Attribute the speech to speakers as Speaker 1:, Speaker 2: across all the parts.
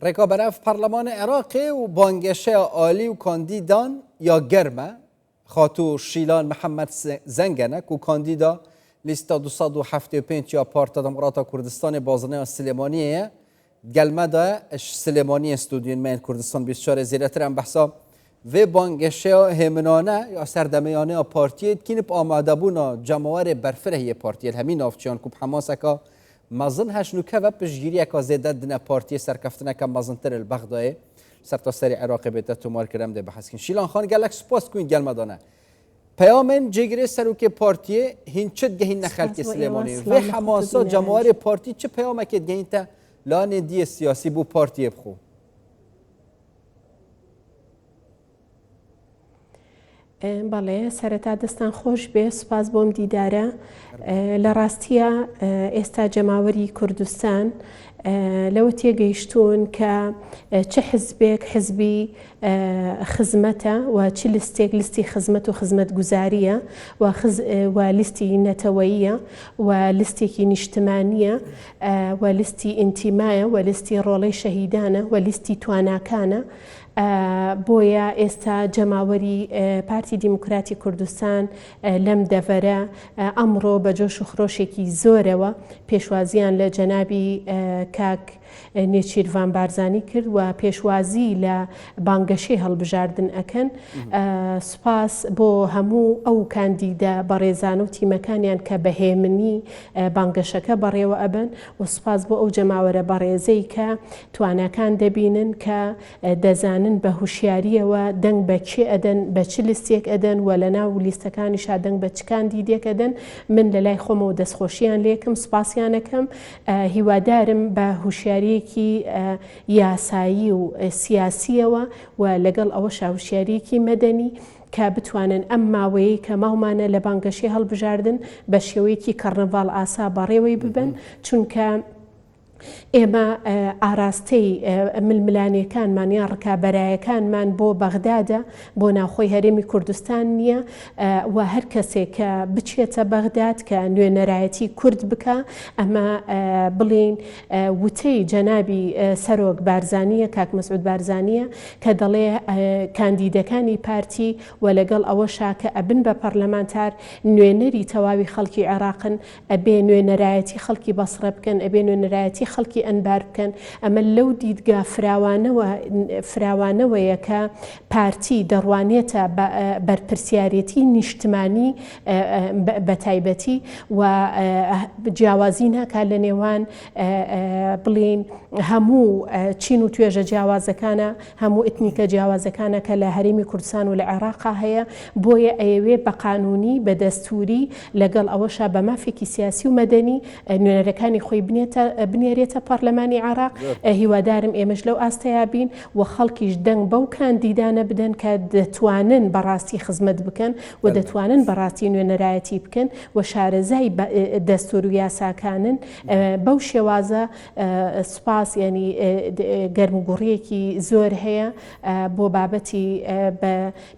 Speaker 1: Rêkaberev Parlemana Iraqê û bangeşeya alî û kandîdan ya germ e. Xatû Şîlan Mihemed Zengene ku kandîda lîsta 275 ya Parta Demokrata Kurdistanê bazineya Silêmaniyê ye, gel me de ye. Ji Silêmaniyê stûdyoyên me yên Kurdistan 24 ê zêdetir em behsa vê bangeşeya hêminane ya serdemêyane ya partiyê dikîn bi amadebûna cemawerê berfireh yê partiyê li hemî navçeyan ku bi hemaseka Mezin heşnûkeve piştgiriyeka zêde dine partiyê serkeftineke mezintir li Bexdayê sertaserê Iraqê bête tomar kir em dê biheskîn. Şîlan Xan gelek spas ku hîn gel me dane. Peyamên cêgirê serokê partiyê hîn çi digehîn ne xelkê Silêmaniyê? Vê hemasa cemawerê partî çi peyamekê digehîn te lanê diyê siyasî bo partiyê bixwe?
Speaker 2: بەڵێ سەرەتا دەستان خۆش بێ سوپاس بۆم دیدارە لە ڕاستیە ئێستا جەماوەری کوردستان لەوە تێگەیشتوون کە چ حزبێک حزبی خزمەتە و چ لستێک لستی خزمەت و خزمەت گوزاریە و لیستی نەتەوەیە و لستێکی نیشتمانیە و لیستی ئینتیمایە و لیستی ڕۆڵەی شەهیدانە و لیستی تواناکانە بۆیە ئێستا جەماوەری پارتی دیموکراتی کوردستان لەم دەڤەرە ئەمڕۆ بە جۆش و خرۆشێکی زۆرەوە پێشوازیان لە جەنابی کاک نێچیرڤان بارزانی کرد و پێشوازی لە بانگەشەی هەڵبژاردن ئەکەن. سوپاس بۆ هەموو ئەو کاندیدە بەڕێزانە و تیمەکانیان کە بە هێمنی بانگەشەکە بەڕێوە ئەبەن و سوپاس بۆ ئەو جەماوەرە بەڕێزەی کە تواناکان دەبینن کە دەزانن بە هوشیارییەوە دەنگ بە کێ ئەدەن، بە چ لیستێک ئەدەن و لەناو لیستەکانیشا دەنگ بە چ کاندیدێک ئەدەن، من لەلای خۆمەوە دەستخۆشییان لێکم، سوپاسیان ئەکەم، هیوادارم بە هوشیارییەکی یاسایی و سیاسییەوە و لەگەڵ ئەوەشا هوشیارییەکی مەدەنی کە بتوانن ئەم ماوەیەی کە ماومانە لە بانگەشەی هەڵبژاردن بە شێوەیەکی کەڕنەڤاڵ ئاسا بەڕێوەی ببەن، چونکە ئێمە ئاراستەی ململانێکانمان یان ڕکابەرایەکانمان بۆ بەغدادە، بۆ ناوخۆی هەرێمی کوردستان نییە و هەر کەسێک کە بچێتە بەغداد کە نوێنەرایەتی کورد بکا، ئەمە بڵێین وتەی جەنابی سەرۆک بارزانییە، کاک مەسعود بارزانییە کە دەڵێ کاندیدەکانی پارتی و لەگەڵ ئەوەشا کە ئەبن بە پەرلەمانتار نوێنەری تەواوی خەڵکی عێراقن، ئەبێ نوێنەرایەتی خەڵکی بەسڕە بکەن، ئەبێ نوێنەرایەتی خەڵکی ئەنبار بکەن، ئەمە لەو دیدگا فراوانەوە فراوانەوەیە کە پارتی دەڕوانێتە بەرپرسیارێتی نیشتمانی بەتایبەتی و جیاوازی ناکات لە نێوان بڵێین هەموو چین و توێژە جیاوازەکانە هەموو ئیتنیکە جیاوازەکانە کە لە هەرێمی کوردستان و لە عێراقا هەیە، بۆیە ئەیەوێ بە قانوونی، بە دەستووری، لەگەڵ ئەوەشا بە مافێکی سیاسی و مەدەنی نوێنەرەکانی خۆی بنێتە بنێرێتە پەڕلەمانی عێراق، هیوادارم ئێمەش لەو ئاستەیا بین و خەڵکیش دەنگ بەو کاندیدانە بدەن کە دەتوانن بەڕاستی خزمەت بکەن و دەتوانن بەڕاستی نوێنەرایەتی بکەن و شارەزای دەستوور و یاساکانن بەو شێوازە سوپاس یانی گەرموگوڕیەکی زۆر هەیە بۆ بابەتی بە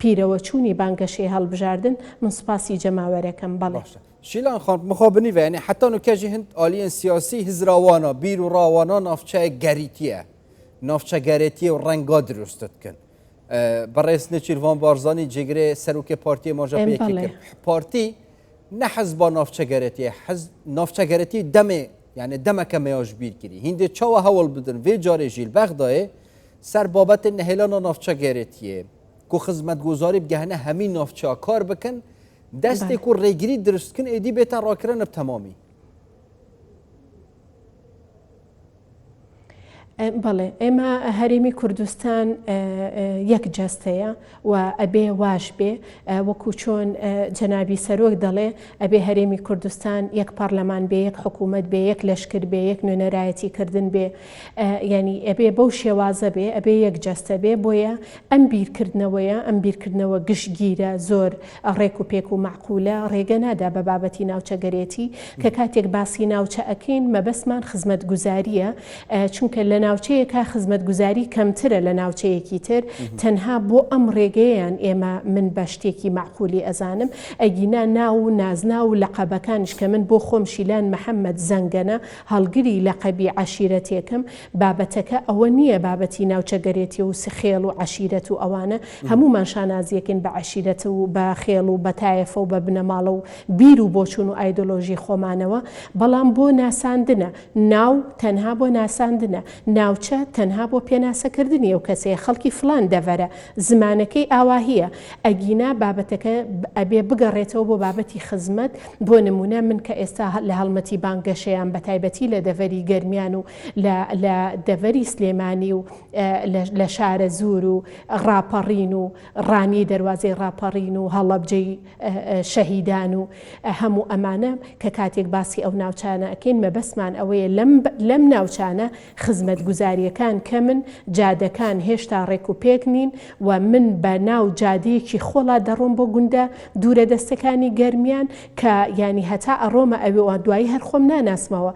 Speaker 2: پیرەوەچوونی بانگەشەی هەڵبژاردن من سوپاسی جەماوەرەکەم بەڵێ.
Speaker 1: باشە شیلان خان مخابنی ve yani heta نوکە jî hind aliyên siyasî hizra wan a bîr û ra wan a navçeyek gerîtiye navçe gerêtiyê û renga dirust dikin. Birêz Nêçîrvan Barzanî cêgirê serokê partiyê maja pê yekê kir. Partî Ne hizba navçegeretiyê, hiz navçegeretiyê demê yanê demeke me ya ji bîr kirî. Hîn dê çawa hewl bidin vê carê jî li Bexdayê ser babetên nehêlana navçegeretiyê ku xizmetgozarî bigehine hemî navçeya kar bikin, destê ku rêgirî dirust dikin êdî bête rakirin bi temamî.
Speaker 2: بەڵێ ئێمە هەرێمی کوردستان یەک جەستەیە و ئەبێ واش بێ وەکو چۆن جەنابی سەرۆک دەڵێ ئەبێ هەرێمی کوردستان یەک پەرلەمان بێ یەک حکوومەت بێ یەک لەشکر بێ یەک نوێنەرایەتی کردن بێ ینی ئەبێ بەو شێوازە بێ ئەبێ یەک جەستە بێ بۆیە ئەم بیرکردنەوەیە ئەم بیرکردنەوە گشتگیرە زۆر ڕێک و پێک و مەعقولە، ڕێگە نادا بە بابەتی ناوچەگەرێتی، کە کاتێک باسی ناوچە ئەکەین مەبەستمان خزمەتگوزارییە، چونکە لە. ناوچەیەکا خزمەتگوزاری کەمترە لە ناوچەیەکی تر تەنها بۆ ئەم ڕێگەیەیان ئێمە من بە شتێکی مەعقولی ئەزانم ئەگینا ناو و نازناو و لەقەبەکانیش کە من بۆ خۆم شیلان محەمەد زەنگەنە هەڵگری لەقەبی عەشیرەتێکم بابەتەکە ئەوە نییە بابەتی ناوچەگەرێتی و خێڵ و عەشیرەت و ئەوانە هەموومان شانازیەکەین بە عەشیرەت و بە خێڵ و بە تایەفە و بە بنەماڵە و بیر و بۆچوون و ئایدۆلۆژی خۆمانەوە بەڵام بۆ ناساندنە ناو تەنها بۆ ناساندنە، ناوچە تەنها بۆ پێناسەکردنی ئەو کەسەیە خەڵکی فڵان دەڤەرە، زمانەکەی ئاواهییە، ئەگینا بابەتەکە ئەبێ بگەڕێتەوە بۆ بابەتی خزمەت، بۆ نموونە من کە ئێستا لە هەڵمەتی بانگەشەیام بەتایبەتی لە دەڤەری گەرمیان و لە لە دەڤەری سلێمانی و لە شارەزوور و ڕاپەڕین و ڕانیەی دەروازەی ڕاپەڕین و هەڵەبجەی شەهیدان و هەموو ئەمانە کە کاتێک باسی ئەو ناوچانە ئەکەین مەبەستمان ئەوەیە لەم لەم ناوچانە خزمەتگوزاریەکان کەمن جادەکان هێشتا ڕێک و پێک نین و من بە ناو جادەیەکی خۆڵا دەڕۆم بۆ گوندە دوورە دەستەکانی گەرمیان کە یانی هەتا ئەڕۆمە ئەوێ و دوایی هەر خۆم ناناسمەوە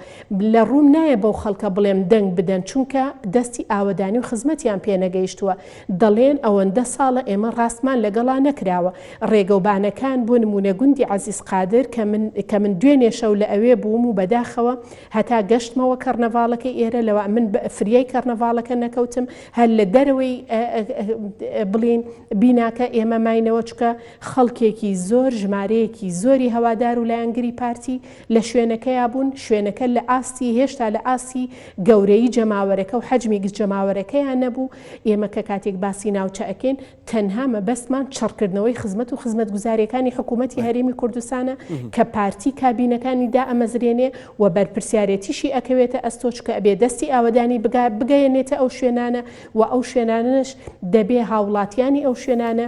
Speaker 2: لە ڕووم نایە بەو خەڵکە بڵێم دەنگ بدەن چونکە دەستی ئاوەدانی و خزمەتیان پێ نەگەیشتووە دەڵێن ئەوەندە ساڵە ئێمە ڕاستمان لەگەڵا نەکراوە ڕێگەوبانەکان بۆ نموونە گوندی عەزیز قادر کە من کە من دوێنێ شەو لە ئەوێ بووم و بەداخەوە هەتا گەشتمەوە کەڕنەڤاڵەکەی ئێرە لەوە من فریای کەڕنەڤاڵەکە نەکەوتم هەر لە دەرەوەی بڵین بیناکە ئێمە ماینەوە چونکە خەڵکێکی زۆر ژمارەیەکی زۆری هەوادار و لایەنگری پارتی لە شوێنەکەیا بوون شوێنەکە لە ئاستی هێشتا لە ئاستی گەورەیی جەماوەرەکە و حەجمی گشت جەماوەرەکەیا نەبوو ئێمە کە کاتێک باسی ناوچە ئەکەین تەنها مەبەستمان چڕکردنەوەی خزمەت و خزمەتگوزاریەکانی حکوومەتی هەرێمی کوردستانە کە پارتی کابینەکانی دائەمەزرێنێ و بەرپرسیارێتیشی ئەکەوێتە ئەستۆ چونکە ئەبێ دەستی ئاوەدانی بگا بگەیەنێتە ئەو شوێنانە و ئەو شوێنانەش دەبێ هاوڵاتیانی ئەو شوێنانە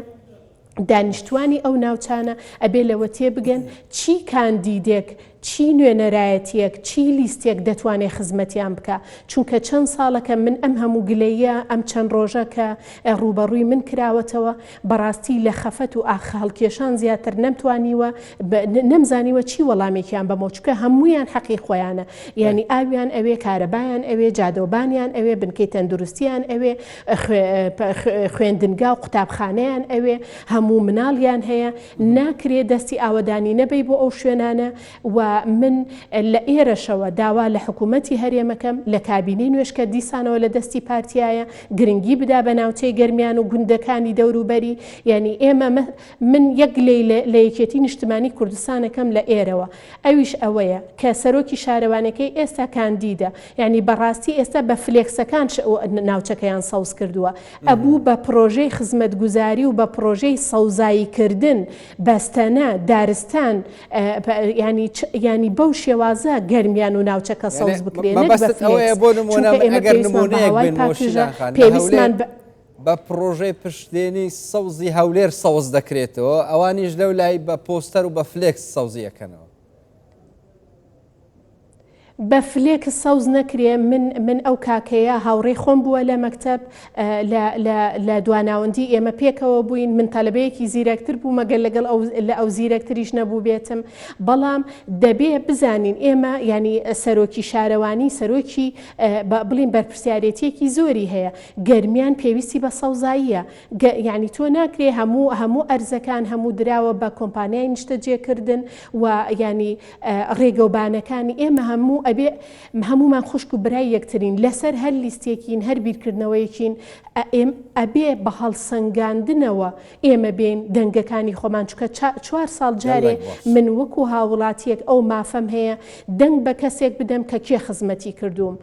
Speaker 2: دانیشتوانی ئەو ناوچانە ئەبێ لەوە تێبگەن چی کاندیدێک چی نوێنەرایەتیەک، چی لیستێک دەتوانێ خزمەتیان بکا؟ چونکە چەند ساڵەکە من ئەم هەموو گلەییە ئەم چەند ڕۆژە کە ڕووبەڕووی من کراوەتەوە، بەڕاستی لە خەفەت و ئاخ هەڵکێشان زیاتر نەمتوانیوە، نەمزانیوە چی وەڵامێکیان بەمەوە، چونکە هەموویان حەقی خۆیانە، یانی ئاویان ئەوێ، کارەبایان ئەوێ، جادەوبانیان ئەوێ، بنکەی تەندروستیان ئەوێ، خوێندنگا و قوتابخانەیان ئەوێ، هەموو مناڵیان هەیە، ناکرێ دەستی ئاوەدانی نەبەی بۆ ئەو شوێنانە و من لە ئێرەشەوە داوا لە حکوومەتی هەرێمەکەم لە کابینەی نوێش کە دیسانەوە لە دەستی پارتیایە گرنگی بدا بە ناوچەی گەرمیان و گوندەکانی دەوروبەری یانی ئێمە من یەک گلەی لە یەکێتی نیشتمانی کوردستانەکەم لە ئێرەوە ئەویش ئەوەیە کە سەرۆکی شارەوانەکەی ئێستا کاندیدە یانی بەڕاستی ئێستا بە فلێکسەکان ناوچەکەیان سەوز کردووە ئەبوو بە پڕۆژەی خزمەتگوزاری و بە پڕۆژەی سەوزایی کردن بەستەنە دارستان یانی یانی بەو شێوازە گەرمیان و ناوچەکە سەوز بکرێ نەک بە فلێکس چونکە ئێمە پێویستمان بە هەوای پاکژە پێویستمان بە
Speaker 1: بە پڕۆژەی پشتێنی سەوزی هەولێر سەوز دەکرێتەوە ئەوانیش لەو لای بە پۆستەر و بە فلێکس سەوزی ئەکەنەوە.
Speaker 2: بە فلێکس سەوز نەکرێ من من ئەو کاکەیە هاوڕێی خۆم بووە لە مەکتەب لە لە لە دواناوەندی ئێمە پێکەوە بووین من تەلەبەیەکی زیرەکتر بووم ئەگەر لەگەڵ ئەو لە ئەو زیرەکتریش نەبووبێتم بەڵام دەبێ بزانین ئێمە یانی سەرۆکی شارەوانی سەرۆکی بە بڵین بەرپرسیارێتیەکی زۆری هەیە گەرمیان پێویستی بە سەوزاییە گە یانی تۆ ناکرێ هەموو هەموو ئەرزەکان هەموو دراوە بە کۆمپانیای نیشتەجێکردن و یانی ڕێگەوبانەکانی ئێمە هەموو ئەبێ هەموومان خوشک و برای یەکترین لەسەر هەر لیستێکین هەر بیرکردنەوەیەکین ئەبێ بە هەڵسەنگاندنەوە ئێمە بێین دەنگەکانی خۆمان چونکە چوار ساڵ جارێ من وەکو هاوڵاتیەک ئەو مافەم هەیە دەنگ بە کەسێک بدەم کە کێ خزمەتی کردووم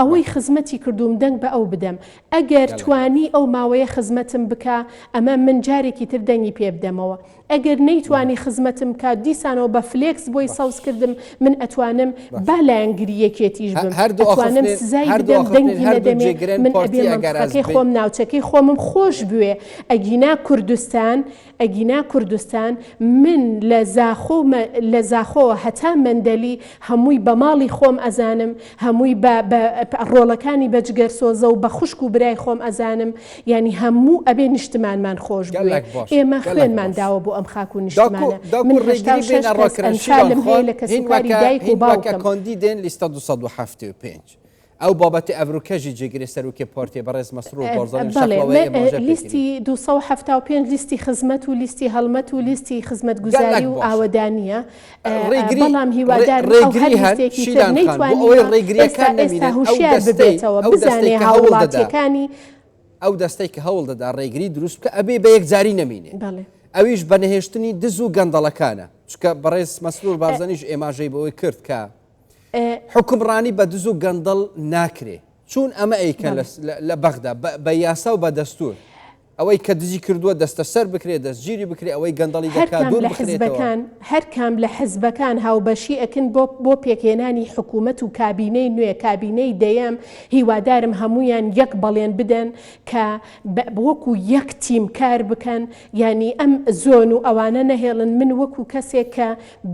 Speaker 2: ئەوەی خزمەتی کردووم دەنگ بە ئەو بدەم ئەگەر توانی ئەو ماوەیە خزمەتم بکا ئەمە من جارێکی تر دەنگی پێ بدەمەوە ئەگەر نەیتوانی خزمەتم بکات دیسانەوە بە فلێکس بۆی سەوز کردم من ئەتوانم با لایەنگری یەکێتیش بم ئەتوانم سزای بدەم دەنگی نەدەمێ من ئەبێ مەنتقەکەی خۆم ناوچەکەی خۆمم خۆش بوێ ئەگینا کوردستان ئەگینا کوردستان من لە زاخۆ لە زاخۆوە هەتا مەندەلی هەمووی بە ماڵی خۆم ئەزانم هەمووی بە بە ڕۆڵەکانی بە جگەرسۆزە و بە خوشک و برای خۆم ئەزانم یانی هەموو ئەبێ نیشتمانمان خۆش بوێ
Speaker 1: گەلەک باش
Speaker 2: ئێمە
Speaker 1: گەلەک
Speaker 2: خوێنمان
Speaker 1: باش
Speaker 2: داوە بۆ ئەم خاک و
Speaker 1: داکو
Speaker 2: نیشتمانە
Speaker 1: داکو
Speaker 2: من هەشتا
Speaker 1: ڕێگری
Speaker 2: و
Speaker 1: بێنە
Speaker 2: شەش کەس
Speaker 1: ڕاکردن شیلان
Speaker 2: ئەنفالم هەیە
Speaker 1: خان
Speaker 2: لە
Speaker 1: هین
Speaker 2: کەسوکاری
Speaker 1: وەکە
Speaker 2: دایک و
Speaker 1: هین وەکە
Speaker 2: باوکم.
Speaker 1: کاندیدێن لیستە 275. ئەو بابەتێ ئەڤرۆکە ژی جێگرێ سەرۆکێ پارتیێ بەڕێز مەسرور بارزانی
Speaker 2: بەڵێ
Speaker 1: شەقڵاوەی ئێماژە پێ
Speaker 2: لیستی
Speaker 1: کری.
Speaker 2: 275 لیستی خزمەت و لیستی هەڵمەت و لیستی خزمەتگوزاری
Speaker 1: گەلەک
Speaker 2: و
Speaker 1: باشە.
Speaker 2: ئاوەدانییە،
Speaker 1: ڕێگری
Speaker 2: بەڵام هیوادارم ئەو هەر
Speaker 1: ڕێگری هەن
Speaker 2: لیستێکی تر
Speaker 1: شیلان خان بۆ ئەوەی
Speaker 2: نەیتوانیوە ئێستا
Speaker 1: ڕێگرییەکان
Speaker 2: ئێستا
Speaker 1: نەمینن ئەو
Speaker 2: هوشیار
Speaker 1: دەستەی
Speaker 2: ببێتەوە
Speaker 1: ئەو دەستەی
Speaker 2: بزانێ
Speaker 1: کە هەوڵ دەدا
Speaker 2: هاووڵاتییەکانی
Speaker 1: ئەو دەستەی کە هەوڵ دەدا ڕێگری دروست بکا ئەبێ بە یەکجاری نەمینێ
Speaker 2: بەڵێ.
Speaker 1: ئەویش بە نەهێشتنی دز و گەندەڵەکانە چونکە بەڕێز مەسرور بارزانیش ئێماژەی بەوەی کرد کە حوکمڕانی بە دز و گەندەڵ ناکرێ چوون ئەمە ئەیکەن لە بەغدا بە یاسا و بە دەستور ئەوەی کە دزی کردووە دەستەسەر بکرێ دەستگیری بکرێ ئەوەی گەندەڵی دەکات
Speaker 2: هەرکام
Speaker 1: دوور
Speaker 2: لە
Speaker 1: بخرێتەوە.
Speaker 2: حزبەکان هەرکام لە حزبەکان هاوبەشی ئەکن بۆ بۆ پێکهێنانی حکوومەت و کابینەی نوێ کابینەی دەیەم هیوادارم هەموویان یەک بەڵێن بدەن کە بە وەکوو یەک تیم کار بکەن یانی ئەم زۆن و ئەوانە نەهێڵن من وەکوو کەسێک کە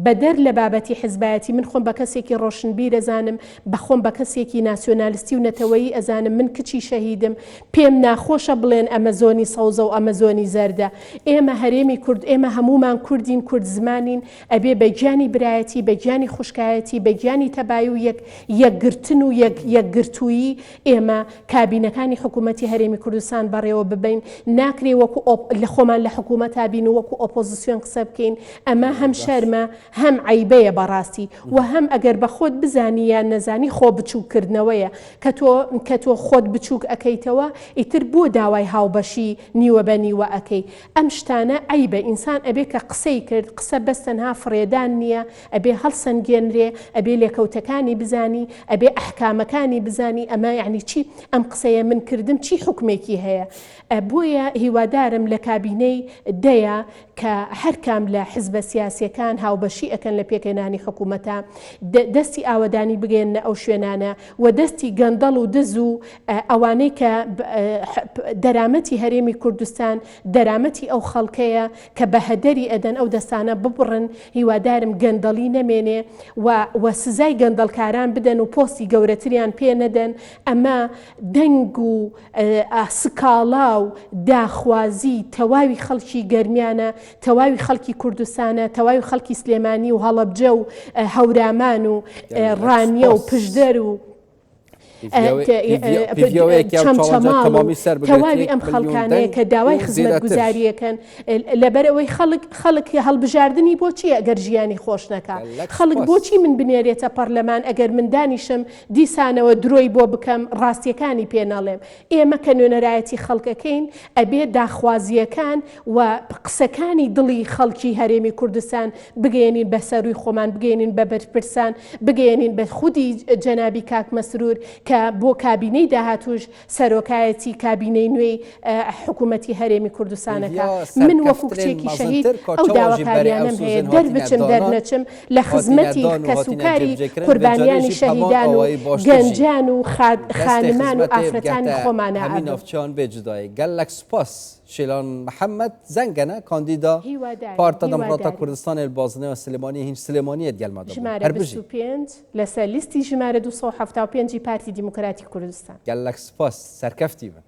Speaker 2: بەدەر لە بابەتی حزبایەتی من خۆم بە کەسێکی ڕۆشنبیر ئەزانم، بە خۆم بە کەسێکی ناسیۆنالستی و نەتەوەیی ئەزانم، من کچی شەهیدم، پێم ناخۆشە بڵێن ئەمە زۆنی سەوزە و ئەمە زۆنی زەردە. ئێمە هەرێمی کورد، ئێمە هەموومان کوردین، کوردزمانین، ئەبێ بە گیانی برایەتی، بە گیانی خوشکایەتی، بە گیانی تەبایی و یەک یەکگرتن و یەک یەکگرتوویی ئێمە کابینەکانی حکوومەتی هەرێمی کوردستان بەڕێوە ببەین، ناکرێ وەکوو ئۆپ لە خۆمان لە حکوومەتا بین و وەکوو ئۆپۆزسیۆن قسە بکەین، ئەمە هەم شەرمە هەم عەیبەیە بەڕاستی وە هەم ئەگەر بە خۆت بزانی یان نەزانی خۆ بچوک کردنەوەیە کە تۆ کە تۆ خۆت بچوک ئەکەیتەوە ئیتر بۆ داوای هاوبەشی نیوە بە نیوە ئەکەی ئەم شتانە عەیبە ئینسان ئەبێ کە قسەی کرد قسە بەس تەنها فڕێدان نیە ئەبێ هەڵسەنگێنرێ ئەبێ لێکەوتەکانی بزانی ئەبێ ئەحکامەکانی بزانی ئەمە یەعنی چی ئەم قسەیە من کردم چی حوکمێکی هەیە بۆیە هیوادارم لە کابینەی دەیە کە هەر کام لە حزبە سیاسیەکان هاوبەشی ئەکەن لە پێکهێنانی حکومەتا دەستی ئاوەدانی بگەیەننە ئەو شوێنانە و دەستی گەندەڵ و دز و ئەوانەی کە دەرامەتی هەرێمی کوردستان دەرامەتی ئەو خەڵکەیە کە بە هەدەری ئەدەن ئەو دەستانە ببڕن هیوادارم گەندەڵی نەمێنێ و و سزای گەندەڵکاران بدەن و پۆستی گەورەتریان پێ نەدەن ئەمە دەنگ و سکاڵا و داخوازی تەواوی خەڵکی گەرمیانە، تەواوی خەڵکی کوردستانە، تەواوی خەڵکی سلێمانی و هەڵەبجە و هەورامان و ڕانیە و پشدەر و چەمچەماڵ و تەواوی ئەم خەڵکانەیە کە داوای خزمەتگوزارییەکەن لەبەرئەوەی خەڵک خەڵک هەڵبژاردنی بۆ چییە ئەگەر ژیانی خۆش نەکا خەڵک بۆچی من بنێرێتە پەرلەمان ئەگەر من دانیشم دیسانەوە درۆی بۆ بکەم ڕاستیەکانی پێ نەڵێم. ئێمە کە نوێنەرایەتی خەڵک ئەکەین ئەبێ داخوازییەکان و قسەکانی دڵی خەڵکی هەرێمی کوردستان بگەیەنین بە سەرووی خۆمان، بگەیەنین بە بەرپرسان، بگەیەنین بە خودی جەنابی کاک مەسرور کە بۆ کابینەی داهاتووش سەرۆکایەتی کابینەی نوێی حکوومەتی هەرێمی کوردستانەکە. من وەکوو کچێکی شەهید ئەو داواکارییانەم هەیە دەربچم دەرنەچم لە خزمەتی کەسوکاری قوربانیانی شەهیدان و گەنجان و خانمان و ئافرەتانی خۆمانا ئەبم.
Speaker 1: شیلان محەمەد زەنگەنە کاندیدا پارتە دەمڕاتە کوردستانێ بازنەوە سلێمانی هین سلێمانیەت گەلما دەبوو
Speaker 2: ژمارە
Speaker 1: هەر بژی.
Speaker 2: 25 لەسەر لیستی ژمارە 275 ی پارتی دیموکراتی کوردستان.
Speaker 1: گەلەک سوپاس سەرکەفتی بن.